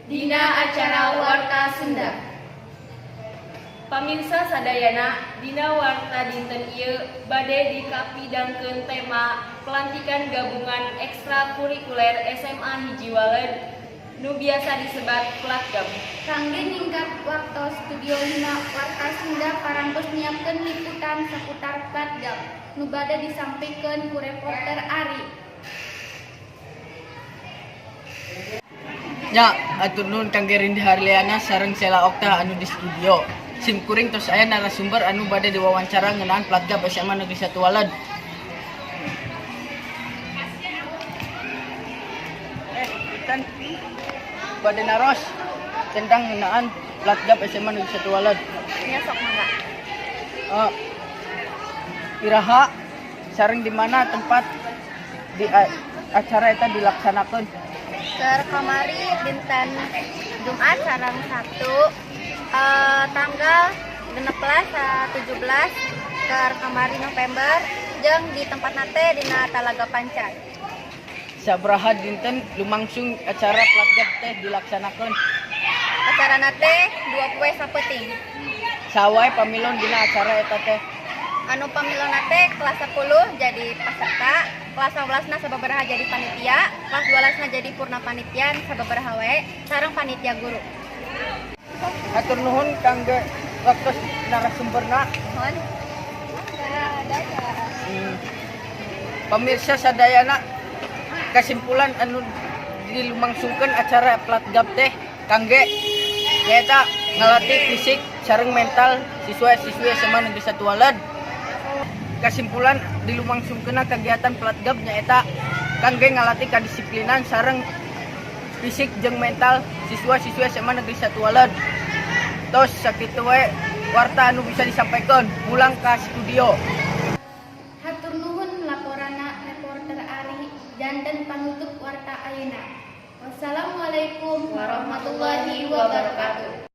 Dina acara Warta Sunda. Pamirsa sadayana, dina warta dinten ieu bade dikapidangkeun tema pelantikan gabungan ekstrakurikuler SMA 1 Waled nu biasa disebat Pelatgab. Kangge nyingkat waktos, Studio 5 Warta Sunda parantos nyiapkeun liputan saputar Pelatgab nu bade disampaikan ku reporter Ari. Nya, hatur nuhun kangge Rindi Harliana sareng Sela Okta anu di studio. Sim kuring tos aya narasumber anu bade diwawancara ngeunaan Pelatgab SMA Negeri 1 Waled. Punten, bade naros tentang ngeunaan Pelatgab SMA Negeri 1 Waled. Nya, sok mangga. Iraha sareng di mana tempat di acara eta dilaksanakeun? Keur kamari dinten Jumat sareng Sabtu, tanggal 16, 17 keur kamari November, jeung di tempat teh dina Talaga Pancar. Sabaraha dinten lumangsung acara Pelatgab teh dilaksanakeun? Acara teh 2 poe sapeuting. Saha wae pamilon dina acara eta teh? Anu pamilon teh kelas 10 jadi peserta, kelas 11 na sababaraha jadi panitia, kelas 12 na jadi purna panitia sababaraha wae, sareng panitia guru. Hatur nuhun kangge waktu narasumberna. Nuhun. Pemirsa sadayana, kesimpulan anu dilumangsungkeun acara Pelatgab teh kangge nyaeta ngalatih fisik sareng mental siswa-siswi SMA Negeri 1 Waled. Kesimpulan dilumangsungkeunna kegiatan Pelatgab nyaeta kangge ngalatih kadisiplinan sareng fisik jeung mental siswa-siswi SMA Negeri 1 Waled. Tos sakitu we warta anu bisa disampaikan, pulang ke studio. Hatur nuhun laporanna reporter Ari, janten panutup warta ayeuna. Wassalamualaikum warahmatullahi wabarakatuh.